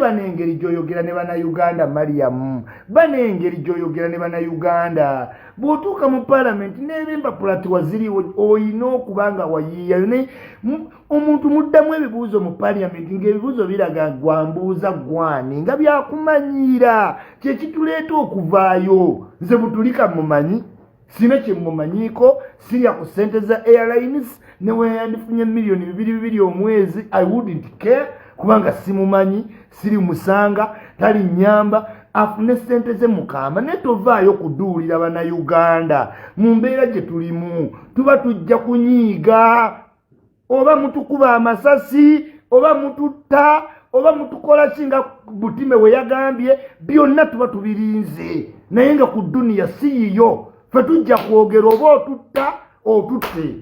Bana engeri gy'oyogera ne Bannayuganda, Mariamu, bana engeri gy'oyogera ne Bannayuganda bw'otuuka mu Paalamenti n'ebempapula tiwaziriwo, oyina okuba nga wayiiyayo. Naye omuntu muddamu ebibuuzo mu Paaliyamenti ng'ebibuuzo biraga gwambuuza gwani nga byakumanyiira. Kyekituleeta okuvaayo. Nze Butulika mumanyi, sina kyemumanyiiko, sirya ku ssente za airlines. Neweyandifunye miliyoni 2 2 omwezi, I wouldn't care, kubanga simumanyi, siri musanga, tali nyamba. Afune sente ze mukamba, naye tovaayo kuduulira Bannayuganda mu mbeera gye tulimu. Tuba tujja kunyiiga, oba mutukuba amasasi, oba mututta, oba mutukola ki, nga Butime we yagambye, byonna tuba tubirinze. Naye nga ku duniya si yiyo, fe tujja kwogera, oba otutta otutte.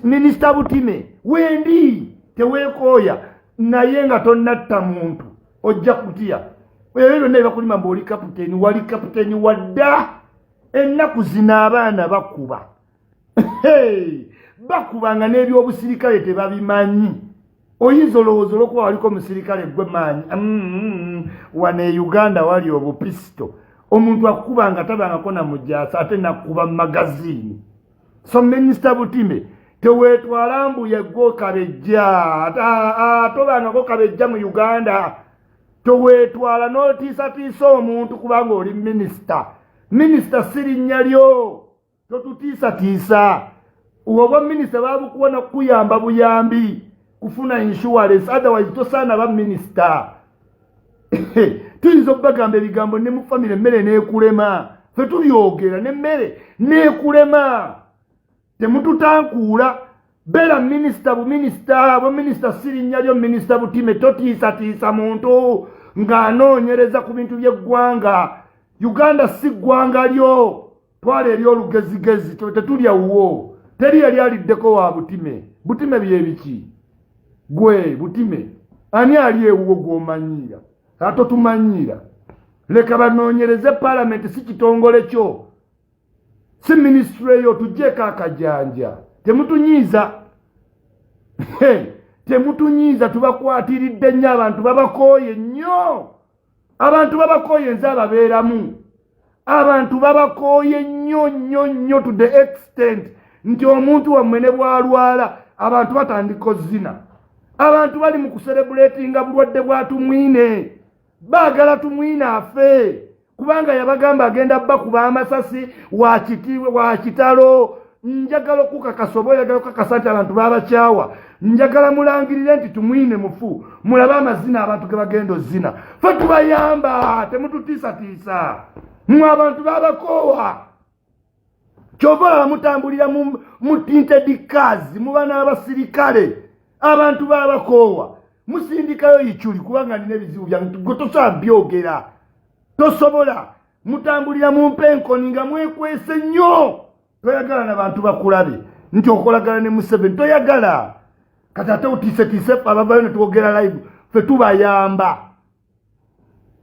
Minisita Butime, wendi teweekooya, naye nga tonnatta muntu ojja kutya. Ebyo byonna ebakulima mbu oli kaputeni, wali kaputeni wadda. Ennaku zino abaana bakuba bakubanga n'ebyobusirikale tebabimanyi. Oyinza olowooza olwokuba waliko omusirikale gwe maanyi. Wano e Uganda wali obupisito, omuntu akuba nga tabangako na mujasa, ate nakuba magaziini. So Minisita Butime, teweetwala mbu yegwe kabejja, tobangako kabejja mu Uganda. Toweetwala n'otiisatiisa omuntu kubanga oli minisita. Minisita si linnya lyo, totutiisatiisa. Obwa minisita babukuwa nakukuyamba buyambi kufuna insurance, otherwise tosaana ba minisita. Tuyinza okubagamba ebigambo ne mu famire emmere neekulema. Fe tubyogera nemmere neekulema. Temututankuula. Beera minisita buminisita bwa minisita, si linnya lyo. Minisita Butime, totiisatiisa muntu ng'anoonyereza ku bintu by'eggwanga. Uganda si ggwanga lyo. Twala eri olugezigezi, tetulya wuwo. Teri yali aliddeko wa Butime. Butime byebiki? Gwe Butime, ani ali ewuwo gw'omanyiira? Atotumanyiira, leka banoonyereze. Paalamenti si kitongole kyo, si minisitule yo. Tugjeeko akajanja. Temutunyiiza, temutunyiiza. Tubakwatiridde nnyo. Abantu babakooye nnyo, abantu babakooye. Nze ababeeramu, abantu babakooye nnyo nnyo nnyo, to the extent nti omuntu wammwe ne bwalwala, abantu batandika ozina. Abantu bali mu kucelebratinga bulwadde bwa Tumwine. Baagala Tumwine afe kubanga yabagamba agenda bakuba amasasi. Wa kitalo. Njagala okukakasa, oba oyagala okukakasa nti abantu babakyawa, njagala mulangirire nti Tumwine mufu, mulabe amazina abantu ge bagenda ozina. Fe tubayamba, temututiisatiisa. Mmwe abantu babakoowa, kyova olaba mutambulira mu tinted cars, muba n'abasirikale. Abantu babakoowa. Musindikayo Ikyuli kubanga nina ebizibu byange, gwe tosobola byogera, tosobola. Mutambulira mu mpenkoni nga mwekwese nnyo. Toyagala na bantu bakulabe nti okolagana ne Museveni, toyagala. Kati ate otiisetiise ffe abavayo ne twogera live. Ffe tubayamba,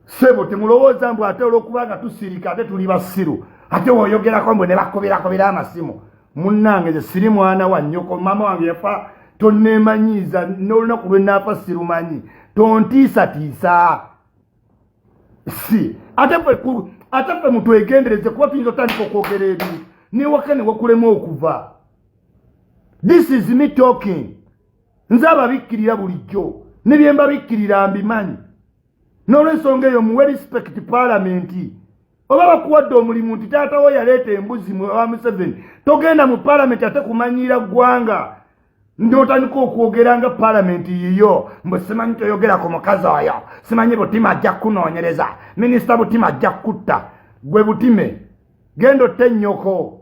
sebo. Temulowooza mbu ate olwokubanga tusirika ate tuli basiru, ate woyogerako mbu ne bakubirakubira amasimu. Munnange, nze siri mwana wa nnyoko. Maama wange yafa, tonneemanyiiza. N'olunaku lwe naafa sirumanyi. Tontiisatiisa. Si ate ffe mutwegendereze, kuba tuyinza otandika okwogera ebintu newaka ne wakulema okuva. This is me talking. Nze ababikkirira bulijjo, ne bye mbabikkirira mbimanyi. N'olwensonga eyo, muwe respect Paalamenti. Oba bakuwadde omulimu nti taata wo yaleeta embuzi wa Museveni, togenda mu Paalamenti ate kumanyiira ggwanga ndi otandika okwogera nga Paalamenti yiyo, mbu simanyi toyogera ku mukazi oyo, simanyi Butima ajja kukunoonyereza, Minisita Butima ajja kukutta. Gwe Butime, genda otte nnyoko.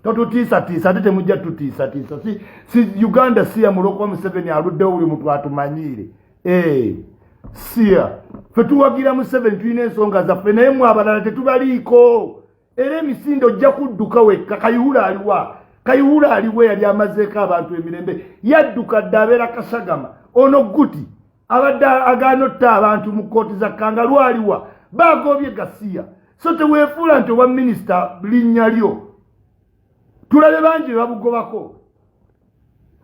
Totutiisatiisa, ate temujja tutiisatiisa. Si Uganda siya mulwokuba Museveni aluddewo buli muntu atumanyiire. Siya fe tuwagira Museveni, tulina ensonga zaffe, naye mwe abalala tetubaliiko. Era emisinde ojja kudduka wekka. Kayihura aliwa? Kayihura aliwa? Yali amazeeko abantu emirembe, yadduka dde, abeera Kasagama. Ono Guti abadde agaana otta abantu mu kooti za kangalu aliwa? Bagobye gasiya. So teweefuula nti obwa minisita linnya lyo. Tulabe bangi be babugobako.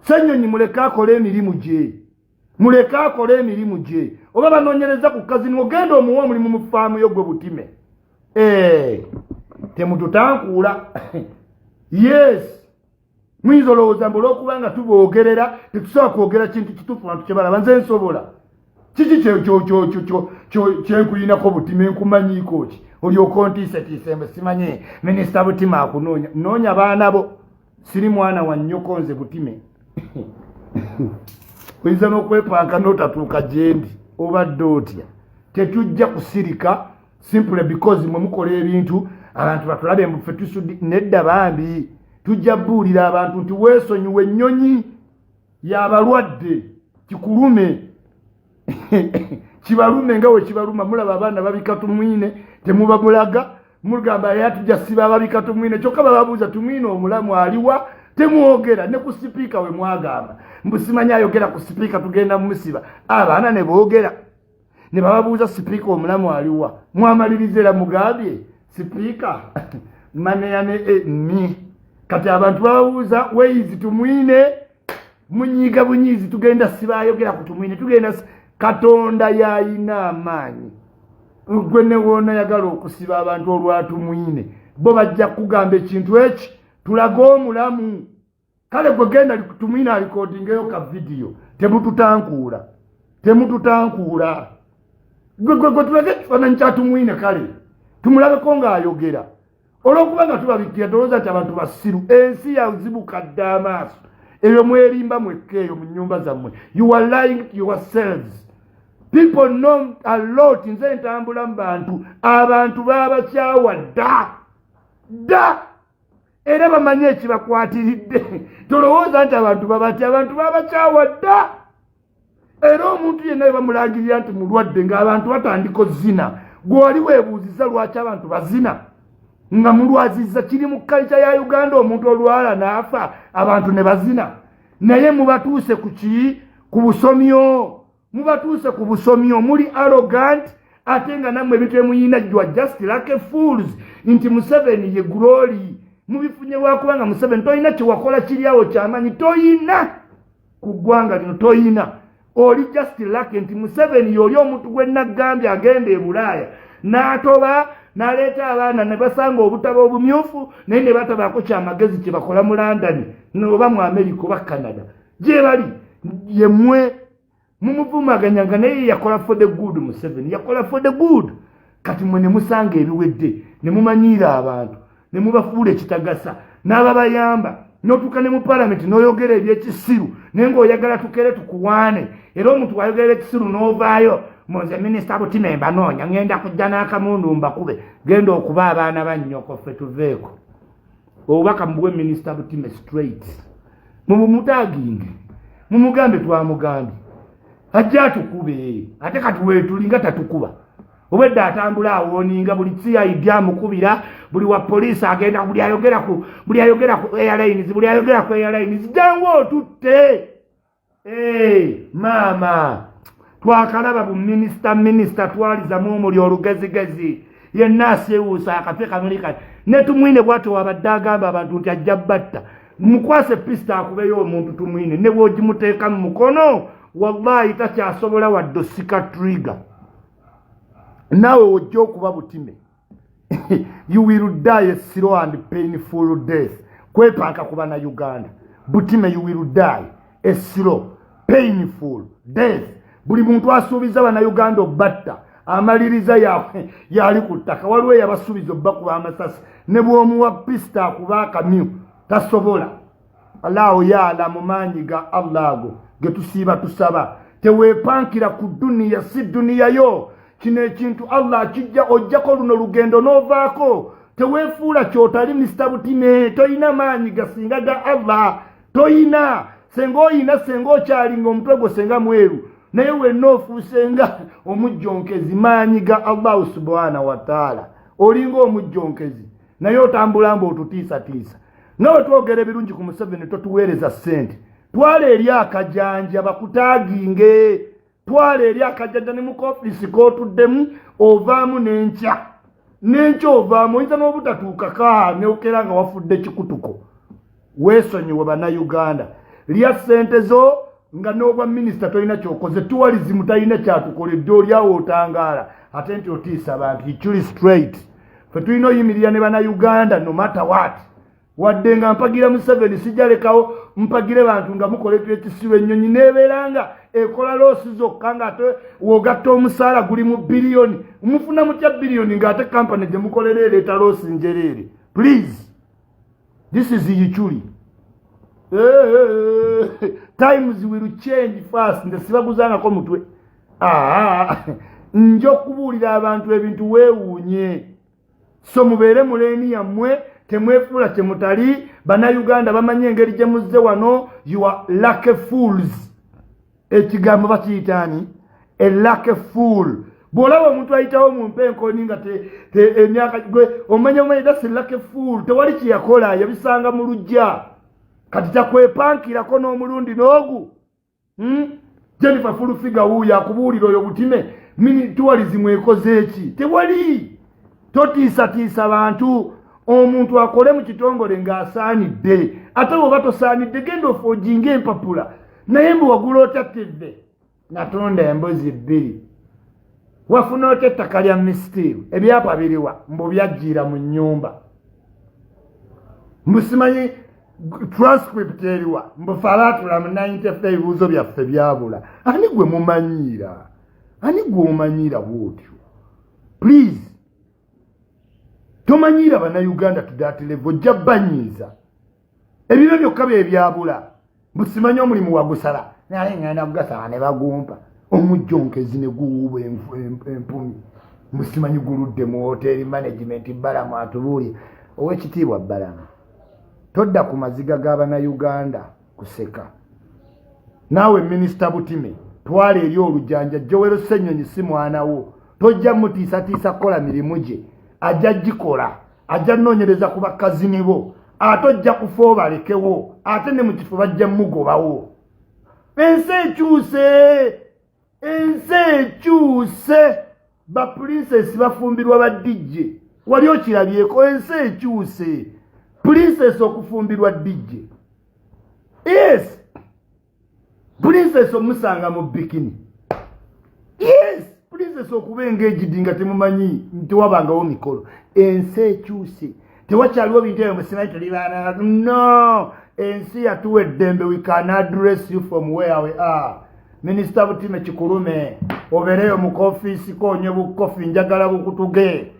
Ssennyonyi muleke akole emirimu gye. Muleke akole emirimu gye. Oba banoonyereza ku kazini, ogenda omuwa omulimu mu faamu yo gwe Butime. Eh, temututankuula. Yes, muyinza olowooza mbu olwokuba nga tuboogerera tetusobola kwogera kintu kituufu bantu kyebalaba. Nze nsobola. Kiki kyenkuyinako Butima? Enkumanyiiko ki olyoka ontiisetiise mbe simanyi Minisita Butima akunoonya? Noonya baana bo, siri mwana wa nnyoko nze Butime. Oyinza n'okwepanka n'otatuuka gyendi. Obadde otya? Tetujja kusirika simple because mwe mukola ebintu abantu batulabe mbu ffe tusudi. Nedda bambi, tujja buulira abantu nti weesonyiwa ennyonyi y'abalwadde, kikulume kibalume nga we kibaluma. Mulaba abaana babika Tumwine, temubamulaga, mugamba era tujja siba ababika Tumwine, kyokka bababuuza Tumwine omulamu aliwa, temwogera. Ne ku sipiika we mwagamba mbu simanyi ayogera ku sipiika tugenda mumusiba, abaana ne boogera ne bababuuza sipiika omulamu aliwa. Mwamaliriza era mugambye sipiika maneyane emi. Kati abantu bababuuza where is Tumwine, munyiiga bunyiizi, tugenda sibaayogera ku Tumwine, tugenda. Katonda yayina amaanyi. Gwe newoona yagala okusiba abantu olwatumwine, bo bajja kugamba ekintu eki tulage omulamu. Kale gwe genda Tumwine alikodingeyo ka vidiyo. Temututankuula, temututankuula. Gwe tulage ekifaananyi kya Tumwine, kale tumulabeko ng'ayogera. Olw'okuba nga tubabikira, tolowooza nti abantu basiru. Ensi yazibuka dda amaaso. Ebyo mwerimba mwekka eyo mu nnyumba zammwe. You are lying to yourselves. People know a lot. Nze ntambula mu bantu, abantu babakyawa dda dda, era bamanyi ekibakwatiridde. Tolowooza nti abantu babati, abantu babakyawa dda. Era omuntu yenna bwe bamulangirira nti mulwadde, ng'abantu batandika ozina, gwe wali weebuuziza lwaki abantu bazina nga mulwazizza? Kiri mu culture ya Uganda, omuntu olwala n'afa abantu ne bazina. Naye mubatuuse ku ki? Ku busomyo. Mubatuuse ku busomyo. Muli arrogant, ate nga nammwe ebintu emuyina, you are just like fools nti Museveni ye glory. Mubifunye lwakubanga Museveni tolina kyewakola kiri awo kyamanyi, toyina ku ggwanga lino, toyina. Oli just lucky nti Museveni y'oli omuntu gwe naggambye agenda e Bulaaya n'atoba n'aleeta abaana ne basanga obutabo obumyufu, naye ne batabaako kyamagezi kye bakola mu London oba mu America oba Canada gye bali. Yemmwe mumuvumaganya nga naye yakola for the good. Museveni yakola for the good. Kati mwe ne musanga ebiwedde ne mumanyiira abantu ne mubafuula ekitagasa n'ababayamba, n'otuuka ne mu palamenti n'oyogera ebyekisiru, naye ng'oyagala tukere tukuwaane. Era omuntu wayogera ekisiru n'ovaayo, munze Minisita Butima mbanoonya, ŋŋenda kujja n'akamundu mbakube. Genda okuba abaana ba nnyoko, ffe tuveeko. Obubaka mubuwe Minisita Butime straight, mubumutaginge, mumugambe twamugambye ajja atukube. Ate kati weetuli nga tatukuba, obwedda atambula awooninga buli CID amukubira, buli wa poliisi agenda, buli ayogera ku airlines, buli ayogera ku airlines, jangu otutte. Maama twakalaba bu minisita, minisita twalizamu omuli olugezigezi yenna asiiwuusa akafe kamuli. Kati ne Tumwine bwatyo wabadde agamba abantu nti ajja batta. Mukwase pisita akubeyo omuntu Tumwine, ne bw'ogimuteeka mu mukono, wallahi takyasobola wadde osika trigger. Naawe wojja okuba Butime, you will die a slow and painful death. Kwepanka ku Bannayuganda, Butime, you will die a slow painful death. Buli muntu asuubiza Bannayuganda obbatta amaliriza yali ku ttaka. Waliwo eyabasuubiza obbakuba amasasi, ne bw'omuwa pisita akuba akamyu tasobola. Allahu yaala mu maanyi ga Allah ago ge tusiiba tusaba. Teweepankira ku duniya, si duniya yo. Kino ekintu Allah akijja ojjako luno lugendo n'ovaako. Teweefuula kyotali. Mr Butime, toyina maanyi gasinga ga Allah, toyina. Senga oyina, senga okyalinga omutwe gwo senga mweru, naye wenna ofuuse nga omujjonkezi. Maanyi ga Allahu subhana wataala, olinga omujjonkezi, naye otambula mba otutiisatiisa. Nga bwe twogera ebirungi ku Museveni, totuweereza ssente. Twala eri akajanja bakutaaginge, twala eri akajanja ne mu kofiisi k'otuddemu ovaamu n'enkya, n'enkya ovaamu. Oyinza n'obutatuukaka neokera nga wafudde kikutuko. Weesonyiwe Bannayuganda, lya ssente zo. Nga n'obwa minisita tolina kyokoze, tourism talina kyatukoledde, oliawo otangaala ate nti otiisa abantu. Ichuli straight, fe tulina oyimirira ne Bannayuganda no matter what. Wadde nga mpagira Museveni, sijalekawo mpagire bantu nga mukola ekisiba ennyonyi nebeera nga ekola loss zokka, nga ate wogatta omusaala guli mu biliyoni. Mufuna mutya biliyoni ng'ate kampani gye mukolera ereeta loss njereere? Please, this is Ichuli. Times will change fast. Nze sibaguzangako mutwe. Nja okubuulira abantu ebintu weewuunye. So mubeere mu lane yammwe, temwefuula kyemutali. Bannayuganda bamanyi engeri gye muzze wano. You are lucky fools. Ekigambo bakiyitaani? A lucky fool. Bw'olaba omuntu ayitawo mu mpenkoni nga emyaka gwe omanya omanyi, that's a lucky fool. Tewali kyeyakola, yabisanga mu lujja. Kati takwepankirako n'omulundi n'ogu. Jennifer Fulufiga wuuyo akubuulira oyo butime tourism ekoze eki? Tewali. Totiisatiisa bantu. Omuntu akole mu kitongole ng'asaanidde, ate bw'oba tosaanidde, genda ofoojinga empapula. Naye mbu wagula otya TV? Natunda embuzi 2. Wafuna otya ettaka lya Misitiiru? Ebyapa biriwa? Mbu byajjiira mu nnyumba. Mbu simanyi transcript eriwa? Mbu fe abaatula mu 90 ebibuuzo byaffe byabula. Ani gwe mumanyiira? Ani gwe omanyiira bwotyo? Please, tomanyiira Bannayuganda to that level, ojja banyiiza. Ebibyo byokka bye byabula. Mbu simanyi omulimu wagusala, naye ngenda kugasala ne bagumpa omujjonkezi ne guwuuba empumi. Mbu simanyi guludde mu hotel management. Balamu atubuulye. Owekitiibwa Balamu, todda ku maziga g'Abannayuganda kuseka. Naawe Minisita Butime, twala eri olujanja. Joel Ssenyonyi si mwana wo, tojja mutiisatiisa kukola mirimu gye. Ajja gikola, ajja nnoonyereza ku bakazini bo, ate ojja kufa obalekewo, ate ne mu kifo bajja mugobawo. Ensi ekyuse, ensi ekyuse. Ba princess bafumbirwa ba DJ. Wali okirabyeko? Ensi ekyuse, princess okufumbirwa DJ. Yes, princess omusanga mu bikini. Yes, princess okuba engaged nga temumanyi, tewabangawo mikolo. Ensi ekyuse, tewakyaliwo bintu ebyo musimanyi tuli baana. No, ensi yatuwa eddembe. We can address you from where we are. Minisita Butime, kikulume obeereyo mu kofiisi ko, onywe bukofi. Njagala bukutuge,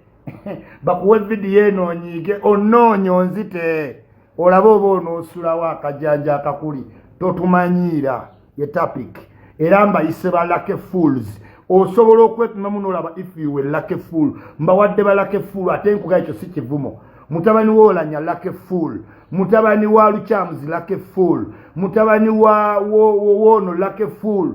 bakuwe vidiyo eno, onyiige, onoonye onzite, olabe oba onoosulawo akajanja akakuli. Totumanyiira ye topic. Era mbayise ba lucky fools. Osobola okwepimamu nolaba if you were lucky fool. Mbawadde ba lucky fool, ate nkuga ekyo si kivumo. Mutabani wa Olanya lucky fool, mutabani wa Lukyamuzi lucky fool, mutabani wa woono lucky fool,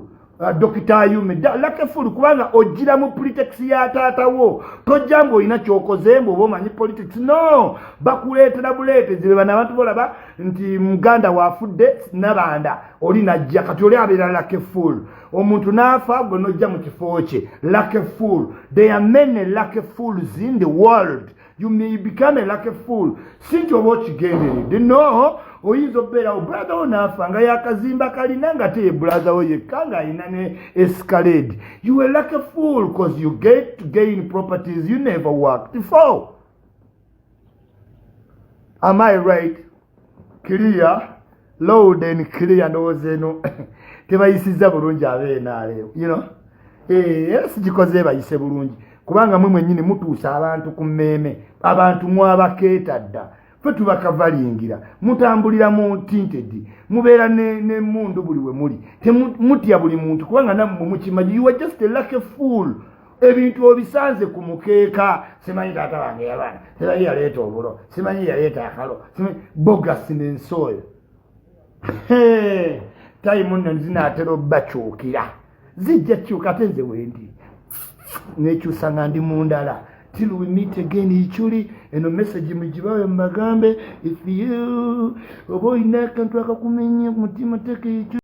Dokita Ayume lucky fool, kubanga ogira mu politics ya taata wo. Tojja mbu olina kyokoze, mbu oba omanyi politics. No, bakuleetera buleetezi. Be bano abantu bolaba nti muganda waafudde Nabanda oli najja, kati oli abeera lucky fool. Omuntu n'afa, gwe nojja mu kifo kye, lucky fool. There are many lucky fools in the world. You may become a lucky fool, si nti oba okigenderedde. No, oyinza okubeerawo brother wo n'afa nga yakazimba kalina, nga te ye brother wo yekka ng'alina ne Escalade. You a lucky fool 'cause you get to gain properties you never worked for. Am I right? Clear, loud and clear. Ndowooza eno tebayisizza bulungi abeenaalewo, era sigikoze bayise bulungi, kubanga mwe mwennyini mutuusa abantu ku mmeeme. Abantu mwabakeeta dda, fe tubakavalingira. Mutambulira mu tinted, mubeera nemundu buli we muli, mutya buli muntu, kubanga nammwe mukimanyi you are just a lucky fool. Ebintu obisanze ku mukeeka. Simanyi taata wange yabaana, simanyi yaleeta obulo, simanyi yaleeta akalo, bogasi nensi oyo. Time nno zinaatera obbakyukira, zijja kyuka. Ate nze wendi nekyusa nga ndi mundala. Till we meet again, Ichuli eno message mugibawe, mubagambe if you oba olina akantu akakumenya ku mutima, teeka Ichuli.